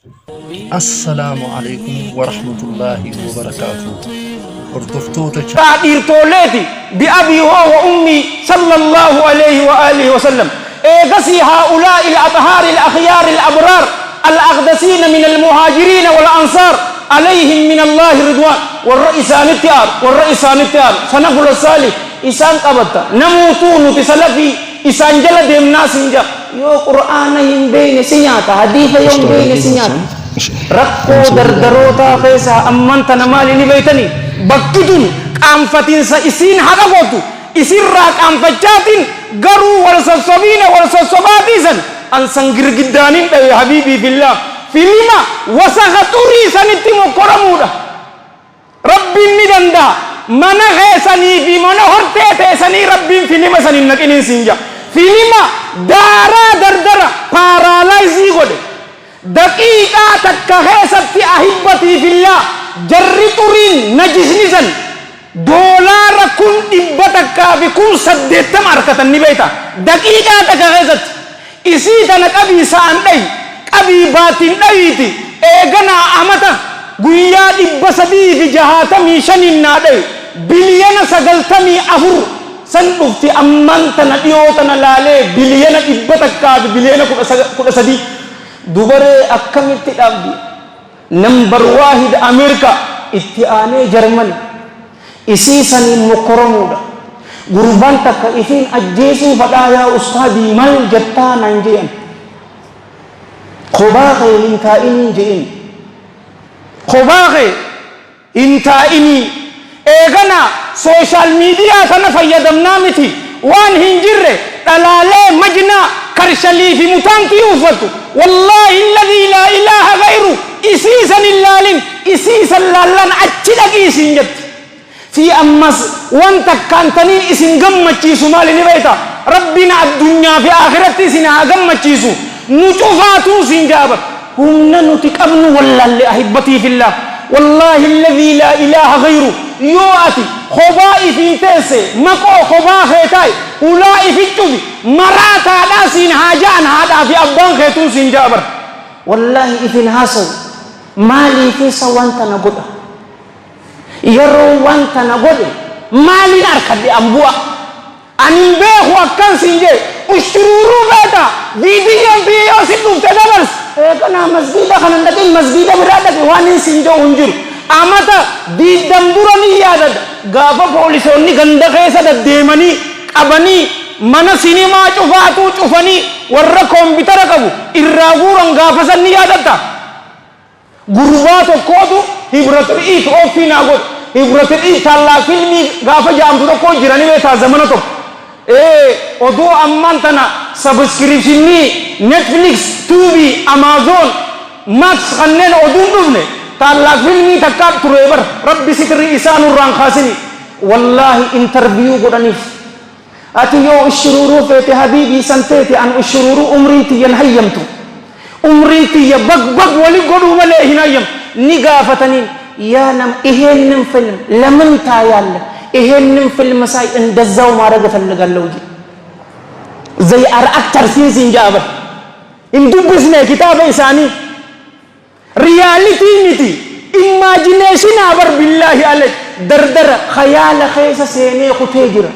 Assalaamu Aleykum Warahmatullaahi Wabarakaatuh Hordoftoota Taa dhiirtooleeti bi'abii hoo wa ummii sallallaahu aleeyhi wa aalihi wa sallam eegasii haa'ulaa'i al-axhaari al-akhyaari al-abraar al-aqdasiina min al-muhaajiriina wal-ansaar aleeyhim min allaahi ridwaan warra isaanitti aanu warra isaanitti aanu salaful saalih isaan qabatta namuutuu nuti salafii isaan jala deemnaa siin ja'a yoo qur'aana hin beeyne si nyaata hadiisa yoo hin beeyne si nyaata Rakkoo dardarootaa keessaa amman tana maali ni beeytanii? Bakki tun qaanfatinsa isiin haqa gootu isirraa qaanfachaatiin garuu wal sossobiina wal sossobaatii san an san girgiddaanin dhawe habiibii fillaah filima wasakha xurii sanitti mokkoramuudha. Rabbiin ni danda'a. Mana keessanii fi mana hortee teessanii Rabbiin filima san hin naqiniin siin ja'a. Filima daaraa dardara paaraalaayizii godhe. Daqiiqaa takka keessatti ahibbatii fillaa jarri xuriin najisni san doolaara 180,000 arkatan ni beekta. Daqiiqaa takka keessatti. Isii tana qabii sa'aan dhayi, qabii baatiin dhayiiti, eeganaa amata guyyaa 365n naa dhayi, biliyana 94 san dhufti ammaan tana dhiyoo tana laalee biliyana 100 fi biliyana 13 dubaree akkamitti dhaabdi? Number waahid Ameerika itti aanee Jarmani. Isii saniin mokkoromuudha. Gurbaan takka ifiin ajjeesuu fadhaa yaa ustaadii maal jettaa naan je'an. Kophaa kee hin taa'iniin je'in. Kophaa kee hin taa'inii. Eegana social media kana fayyadamnaa miti waan hin jirre dhalaalee majnaa karshalii fi mutaantii uffattu wallaahi alladhii laa ilaaha gayru isii san hin laalin isii san laallaan achi dhaqii siin jetti fi ammas wan takkaan taniin isin gammachiisu maali ni beekta rabbiin addunyaa fi akhiratti isin haa gammachiisu nu cufaatuu siin ja'a bar Humna nuti qabnu wallaalle ahibbatii fillah wallaahi alladhii laa ilaaha ghayru yoo ati khobaa ifiin teesse maqoo khobaa kee taa'i hulaa ifi cufi maraataadhaa siin haa ja'an haadhaa fi abbaan keetuun siin ja'a bar wallaahi ifin haasawu maaliifin sa waan tana godha yeroo waan tana godhe maaliin arkadhe an bu'aa Ani hin beeku akkan siin jee ushuruuruu feeta viidiyyoon tiyya yoo si dhufte dabarsi eeganaa masgiida kana hin dhaqin masgiida biraa dhaqi waan hin siin jedhu hin jiru amata diiddam dura ni yaadadha gaafa poolisoonni ganda keessa daddeemanii qabanii mana sinimaa cufaatuu cufanii warra koompitara qabu irraa guuran gaafa san ni yaadatta. Gurbaa tokkootu hibratidhiit offii naa godhe. Hibratidhiit taallaa filmii gaafa ja'amtu tokkoo jira ni beektaa zamana tokko. Ee odoo ammaan tana sabiskiribshinnii Netflix, Tubi, Amazon, Max kanneen oduun dhufne taallaaq filmii takkaa turee bar rabbi sitrii isaa nurraan kaasini. Wallaahi interview godhaniif. Ati yoo ushuruuruu feete habiibii san teete an ushuruuruu umriin tiyya hin hayyamtu. Umriin tiyya bag bag wali godhuu malee hin hayyamtu. Ni gaafataniin yaa nama iheennin film ለምን ታያለህ? ይሄንን ፊልም ሳይ እንደዛው ማድረግ እፈልጋለሁ jedhe. They are actors siin ja'a bar. Hin dubbisne kitaaba isaanii. Reality miti imagination bar billaahi aleyk dardara khayaala keessa seenee kutee jira.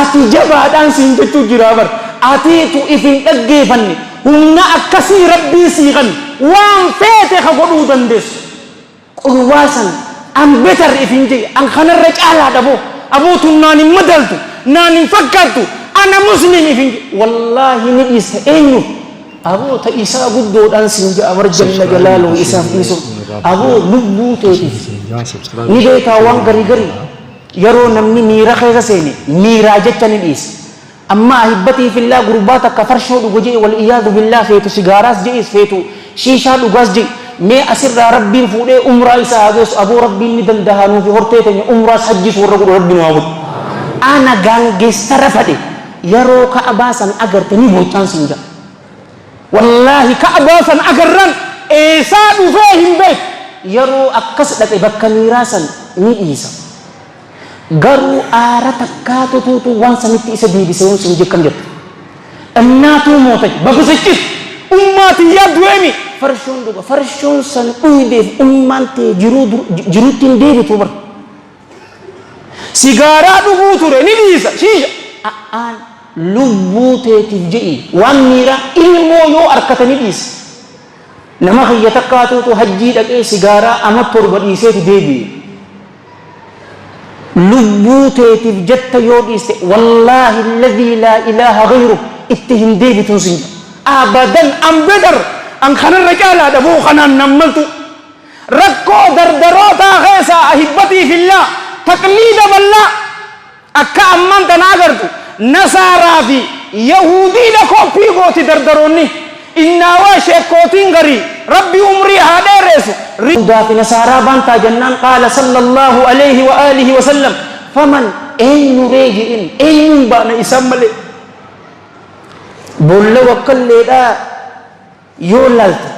Ati jabaadhaan siin jechuu jira bar atiitu if hin dhaggeefanne humna akkasii rabbiin sii kanne waan feete ka godhuu dandeessu. Qulwaa san an better ifin je'i an kanarra caalaadha boo aboo tun naan hin madaaltu naan hin fakkaattu ana muslim ifin je'i wallaahi ni dhiista eenyuuf aboo ta isaa guddoodhaan siin je'a bar jalla jalaaluhu isaaf dhiisuuf aboo lubbuu teetiif ni beekaa waan garii garii yeroo namni miira keessa seene miiraa jecha ni dhiisa Amma ahibbatii fillah gurbaa takka farshoo dhuga je'i wal iyaadu billaah feetu sigaaraas je'is feetu shiishaa dhugaas je'i mee asirraa rabbiin fuudhee umraa isa haa geessu aboo rabbiin ni dandahaa nuufi hortee teenya umraas hajjiis warra godhu rabbi nu haa godhu ana gaangestara fadhe yaroo ka'abaa san agarte ni boochaan siin ja'a wallaahi ka'abaa san agarraan eessaa dhufee hin beeku yaroo akkas dhaqe bakka miiraa san ni dhiisa Garuu aara takkaatutuutu waan sanitti isa deebise yoon siin jee akkam jetta? Innaatuu mootach babisichit ummaa tiyyaa du'eemi Farshoon dhuga. Farshoon san dhuydeef ummaan tee jiruu jirutti hin deebitu bar. Sigaaraa dhuguu ture ni dhiisa. Shiisha. A'aan lubbuu teetiif je'i waan miiraa ilmoo yoo arkate ni dhiisa. Nama kiyya takkaatuutu hajjii dhaqee sigaaraa ama 7 dhiiseeti deebi'e. Lubbuu teetiif jetta yoo dhiiste wallaahi alladhii laa ilaaha ghayruh itti hin deebituun sin jedha. Abadan an better an kanarra caalaadha boo kanaan nan maltu. Rakkoo dardarootaa keessaa ahibbatii fillah taqliida ballaa. Akka ammaan tana agartu Nasaaraa fi Yahuudiidha koppii gooti dardaroonni. Innaawaa sheekkootiin garii Rabbi umrii haa dheereessu. Yahuudaa fi Nasaaraa baantaa jennaan qaala sallallaahu aleyhi wa aalihi wa sallam faman eenyu ree je'een eenyuun baana isaan malee. Boolla wakkalleedhaa yoo laalte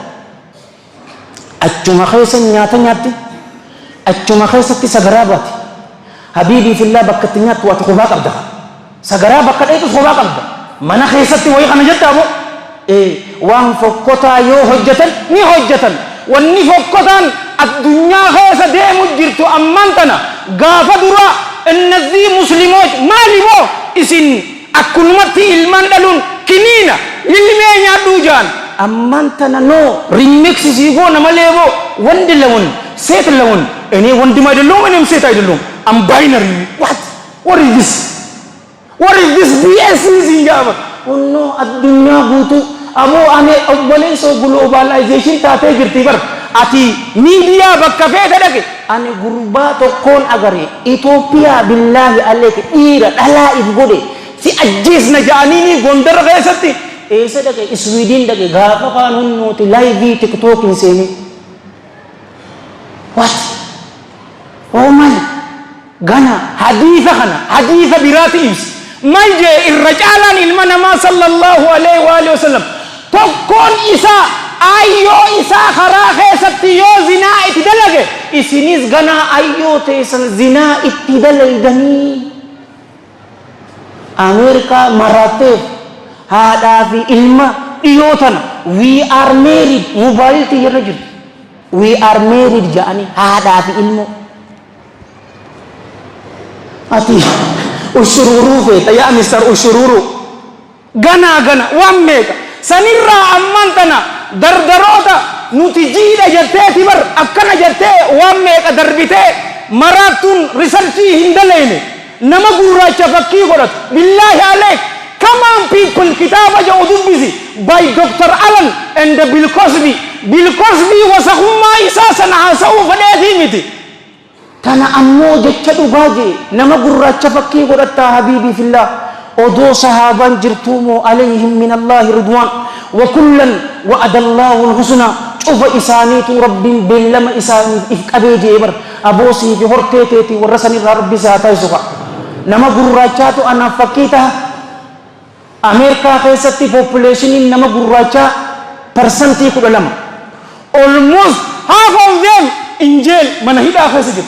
achuma keessa nyaata nyaatti achuma keessatti sagaraa baati habiibii fillaa bakka itti nyaattu ati kophaa qabda sagaraa bakka dheetus kophaa qabda mana keessatti wayii kana jettaa moo ee waan fokkotaa yoo hojjetan ni hojjetan wanni fokkotaan addunyaa keessa deemu jirtu ammaan tana gaafa duraa innazii muslimoot maali moo isin Akkunumatti ilmaan dhaluun kiniina lilmee nyaadhuu ja'an. Ammaan tana no remix sii goona malee boo wand lawund ሴት ለወንድ እኔ ወንድም አይደለሁም እኔም ሴት አይደለሁም I'm binary what what is this what is this BS siin ja'a Kunnoo addunyaa guutuu aboo ani obboleessoo globalization taatee jirti bar ati miidiyaa bakka feete dhaqi Ani gurbaa tokkoon agare Ethiopia billaahi aleek dhiira dhalaa if godhe si ajjeesna ja'aniinii Gondar keessatti eessa dhaqe Sweden dhaqe gaafa kaan hunnooti live tiktok hin seenee what oh my gana hadiisa kana hadiisa biraati ibsa mal jee irra caalaan ilma namaa sallallahu alaihi wa alihi wasallam Tokkoon isaa aayyoo isaa karaa keessatti yoo zinaa itti dalage, isinis ganaa ayyoo teessan zinaa itti dalaydanii. Ameerikaa maraatteef haadhaa fi ilma dhiyoo tana we are married mobile tiyya irra jirti. We are married ja'anii haadhaa fi ilmoo. Ati ushuruuruu feeta yaa Mr. Ushuruuruu. Ganaa gana waan meeqa sanirraa ammaan tana dardaroota nuti jiidha jetteeti bar akkana jettee waan meeqa darbitee maraattuun risarchii hin dalayne nama gurraacha fakkii godhatu billaahi aleek come on people kitaaba jedhu dubbisi by Dr. Alan and Bill Cosby. Bill Cosby wasakummaa isaa sana haasa'uu fedheetii miti. Tana ammoo jecha dhugaa jee nama gurraacha fakkii godhattaa habiibii fillaah odoo sahaabaan jirtuu moo alayhim minallaahi ridwaan wa kullan wa'adallaahu alhusnaa cufa isaaniituu rabbiin beellama isaaniif if qabee jee bar aboo sii fi hortee teetii warra sanirraa rabbi si haa taasisu kaa nama gurraachaatu anaaf fakkii taha Ameerkaa keessatti populationiin nama gurraachaa parsantii 12. Almost half of them in jail, mana hidhaa keessa jiru.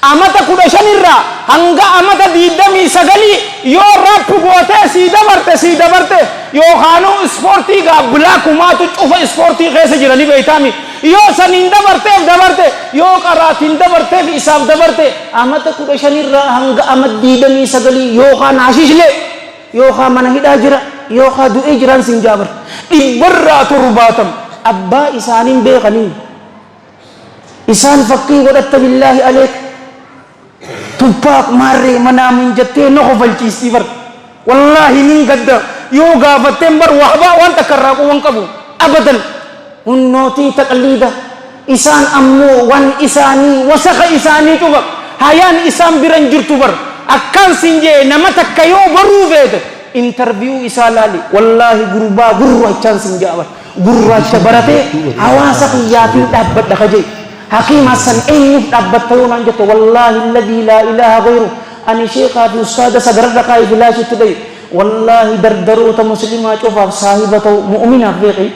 Amata 15 irraa hanga amata 29 yoo rape gootee sii dabarte sii dabarte yookaanuu ispoortii gaa bilaakumaatu cufa ispoortii keessa jira ni beeytaami. Yoo saniin dabarteef dabarte yoo qaraatiin dabarteef isaaf dabarte amata 15 irraa hanga ama 29 yookaan hashishlee yookaa mana hidhaa jira yookaa du'ee jiraan siin ja'a bar. Dhibbarraa 70 abbaa isaanii hin beekanii. Isaan fakkii godhatta billaahi aleek. Tuppaak maarree manaamin jettee na kofalchiistii bar. Wallaahi nin gadda yoo gaafatteen bar wahbaa waan takka irraa quban qabu abadan. Hunnootii taqliida isaan ammoo wan isaanii wasakha isaanii cufa hayaan isaan bira hin jirtu bar akkaan sin je'e nama takka yoo baruu feete interview isaa laali wallaahi gurbaa gurraachaan sin je'a bar gurraacha baratee hawaasa kiyyaafin dhaabbadha ka je'e Hakiim Hassan eenyuuf dhaabbatta yoo naan jette wallaahi alladhii laa ilaaha ghayruh ani sheekhaa fi ustaada sagararra kaa'i filaashitti dha'i wallaahi dardaroota muslimaa cufaaf saahiba ta'u mu'uminaaf beeki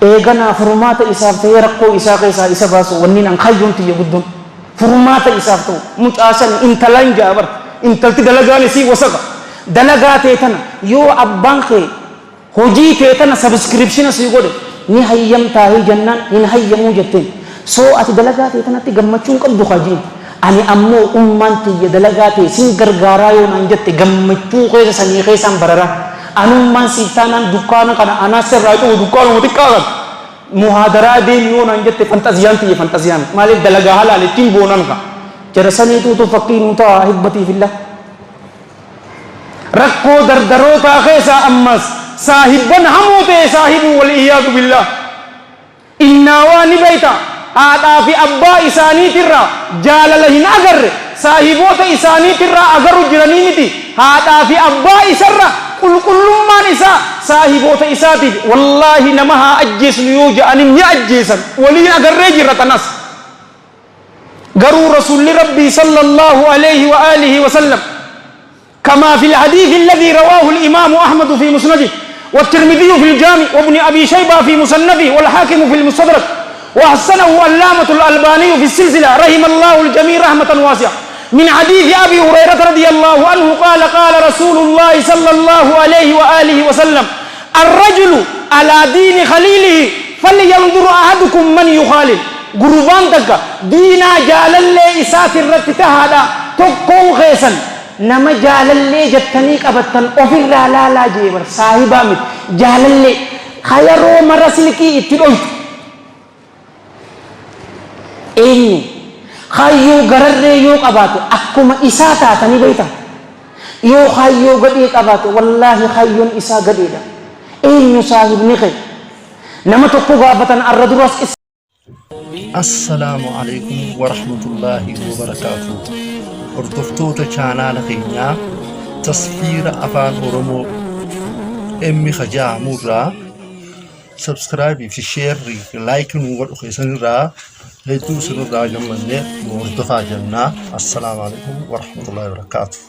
Eeganaa furmaata isaaf ta'ee rakkoo isaa keessaa isa baasu wanniin an kaayyoon tiyya guddoon furmaata isaaf ta'u mucaa sani intalaan ja'a bar intalti dalagaan isii wasaka dalagaa tee tana yoo abbaan kee hojii tee tana subscription sii godhe Ni hayyamtaahii jennaan hin hayyamuu jetteen. Soo ati dalagaa tee tanatti gammachuu hin qabdu kaa jiin. Ani ammoo ummaan tiyya dalagaa tee sin gargaaraa yoo naan jette gammachuu keessa sanii keessaan bararaa. Anummaan siif taanaan dukkaana kana anaa sirraa cufu dukkaanuma xiqqaa kana. Muhaadaraa deemi yoo naan jette fanxaziyaan tiyya fanxaziyaa miti. Maaliif dalagaa halaal ittiin boonan kaa. Jara saniituutu fakkii nuu ta'a ahibbatii fillah. Rakkoo dardarootaa keessaa ammas saahibban hamoo ta'e saahibuu wal iyyaadu billaah. Innaawaa ni beekta haadhaa fi abbaa isaaniitirraa jaalala hin agarre saahiboota isaaniitirraa agaru jiranii miti haadhaa fi abbaa isarra qulqullummaan isaa saahiboota isaatiif wallaahi nama haa ajjeesnu yoo ja'anin ni ajjeesan waliin agarree jirra tanas. Garuu Rasuulli Rabbii sallallaahu aleeyhi wa aalihi wa sallam kamaa fil hadiisi alladhii rawaahu al-imaamu Ahmadu fii musnadihi wat-Tirmidhiyyu fil jaami' wa ibni Abii Shaybaa fii musannafihi wal-Haakimu fil mustadrak wa hassanahu allaamatu al-Albaaniyyu fi silsila rahimallaahu al-jamii' rahmatan waasi'a min hadiisi Abii Hurayrata radiyallaahu anhu qaala qaala Rasuulullaahi sallallaahu aleeyhi wa aalihi wa sallam Arrajulu alaa diini khaliilihi falyanzur ahadukum man yukhaalil Gurbaan takka diinaa jaalallee isaatirratti tahaadha tokkoon keessan nama jaalallee jettanii qabattan ofirraa laalaa jee bar saahibaa miti jaalallee ka yaroo mara silkii itti dhoytu Eenyu? Kaayyoo gararree yoo qabaate akkuma isaa taata ni beektaa? Yoo kaayyoo gadhee qabaate wallaahi kaayyoon isaa gadheedha. Eenyu saahibni kee? Nama tokko gaafatan arra duras qissa Assalaamu alaikum warahmatullaahi wabarakaatuh. Hordoftoota chaanaala keenyaa tasfiira afaan Oromoo M Kajaamurraa Subscribe fi share fi like nu godhu keessanirraa hedduu isinirraa gammanne nu hordofaa jennaa. Assalaamu alaikum warahmatullahi wabarakaatuh.